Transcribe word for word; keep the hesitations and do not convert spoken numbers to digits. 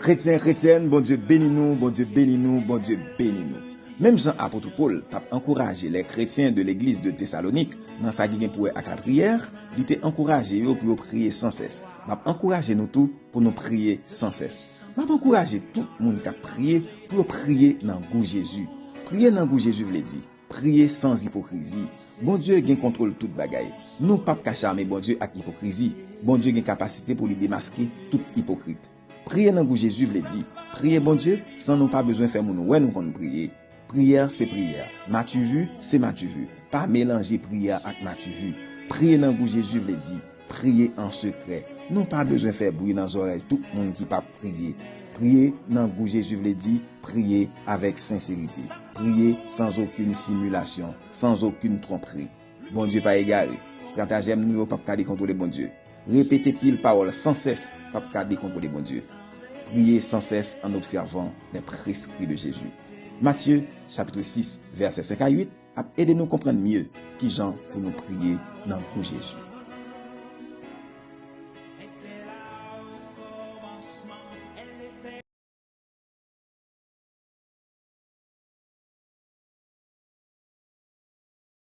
Kretyen, kretyèn, Bondye beni nou, Bondye beni nou, Bondye beni nou. Menm jan apot Pòl t ap ankouraje les chrétiens de l'église de Thessalonique nan sa ki gen pou wè ak lapriyè, li te ankouraje yo pou yo priye sansès. M ap ankouraje nou tou pou nou priye sansès. M ap ankouraje tout moun k ap priye pou yo priye nan gou Jezi. Priye nan gou Jezi vle di priye san ipokrizi. Bondye gen kontwòl tout bagay. Nou p ap ka chame Bondye ak ipokrizi. Bondye gen kapasite pou li demaske tout ipokrit. Priye nan gou Jezi vle di priye Bondye san nou pa bezwen fè moun wè nou konn priye. Priyè se priyè. Mativi se mativi. Pa melanje priyè ak mativi. Priye nan gou Jezi vle di priye an sekrè. Nou pa bezwen fè bri nan zòrèy tout moun ki p ap priye. Priye nan gou Jezi vle di priye avèk senserite. Priye sans aucune simulation, sans aucune tromperie. Bondye pa egare. Estratajèm nou yo p ap ka dekontwole Bondye. Repete pil pawòl sansès p ap ka dekontwole Bondye. Priye sansès en observant les prescrits de Jésus. Matye, chapitre six, vèsè cinq à huit, ap ede nou konprann mye kijan pou nou priye nan gou Jezi.